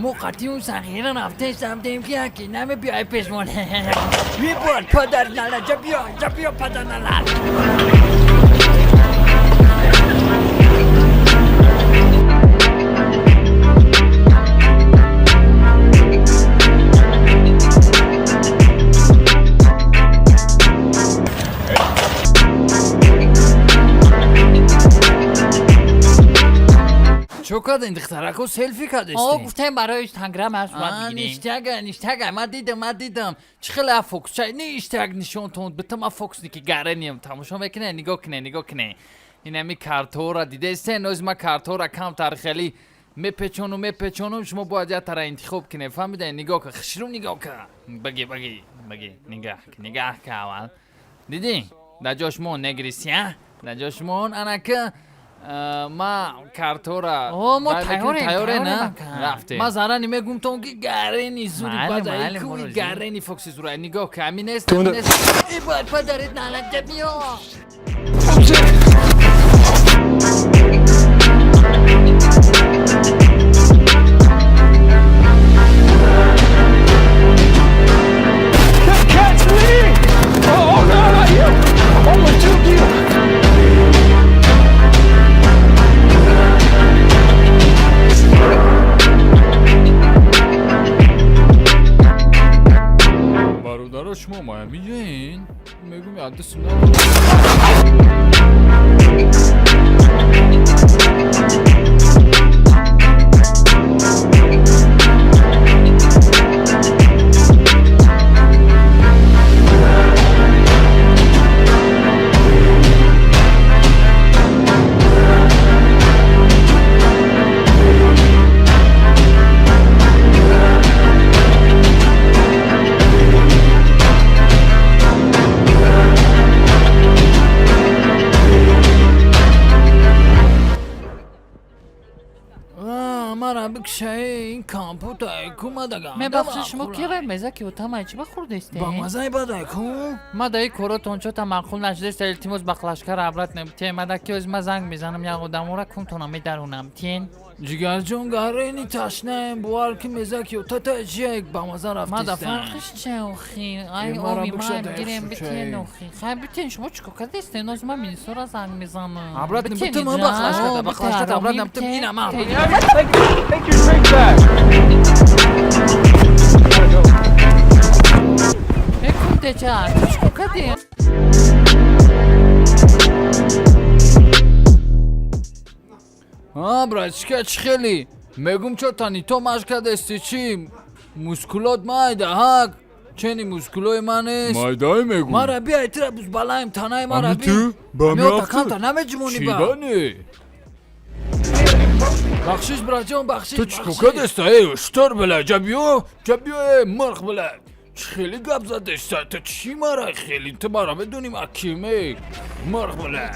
Мо қатиун сағира рафтесам, дем ки яки намебиёй пешмон. Мебод падар нала, ҷа биё, ҷа биё, падар нала. Чо кардем, духтарако, селфи кардестем? О, гуфтем, барои инстаграм аз сурат бигирем. Ништяга, ништяга, ма дидам, ма дидам. Чӣ хеле фокусчай, ништяк нишонтон битам. Ма фокусники гарениям, тамошо мекуне, нигоҳ куне, нигоҳ куне. Инами картора дидестен? Оз ма картора камтар хеле мепечонум, мепечонум, шумо бояд яктара интихоб кунед, фаҳмидаед? Нигоҳ ка, хушрӯ нигоҳ ка. Баги, баги, баги, нигаҳ, нигаҳ ка аввал. Дидӣ? Дар ҷош мон, негри сия? Дар ҷош мон, анака ма картора. О, мо тайёрем, тайёре на? тайёрем, ака. Рафтем. Ма зарани мегум тон ки гарени зури Майли, бада, майли, куи мурозӣ. Гарени фокси зура. Нигоҳ ка, ами нест, ами нест. Э, бад падарит налат, биё. That cat's me! Oh, no, not you! I'm gonna juke you! Бародаро, шумо майамиҷаин? Мегум, яддисм. Мара бикшаи, ин компута кумадага. Мебахшед, шумо кира меза ки отамай чӣ бахӯрдестем? Ба мазаи бадай ку. Ма даи коротон чота маъқул нашудеста, илтимос, бақлашкара абрат небутен. Ма ки оз ма занг мезанам, як одамора кунтона медарунам. Тен. Ҷигарҷон, гарени ташнаем, бовар ки меза ки отата чия ба маза Ма да рафтестем. Фарқиш че охи? Ай, Э, мара оми бикша, ма дай гирем хушучай. битен охи. Хай битен, шумо чико кардестен? Оз ма минисора занг мезанам. Обратно Битен битен, ма иҷа. бақлашката, О, бақлашката, битен, обратно ароми битен, ина ма. битен. Take your drink back! Gotta go. Э, кунтеча, ту чико кардӣ? А, братчика, чӣ хели? Мегум, чо тани то машқ кардести, чӣ? Мускулот майда, ҳа? Чени мускулои ман нест. Майдай мегум. Мара биай, тира бузбалаем, танаи мара Ами би. ту? Ба Меота меафтӣ? камта намеҷумонӣ Чӣ ба. бане? Бахшиш, братҷон, бахшиш. Ту чӣ кадеста? Эй, уштор била, ҷа биё, ҷа биё, эй, мурғ била. Чӣ хеле гап задеста? Ту чӣ мара хеле? Ту мара медонӣ ма ким, эй? Мурғ била.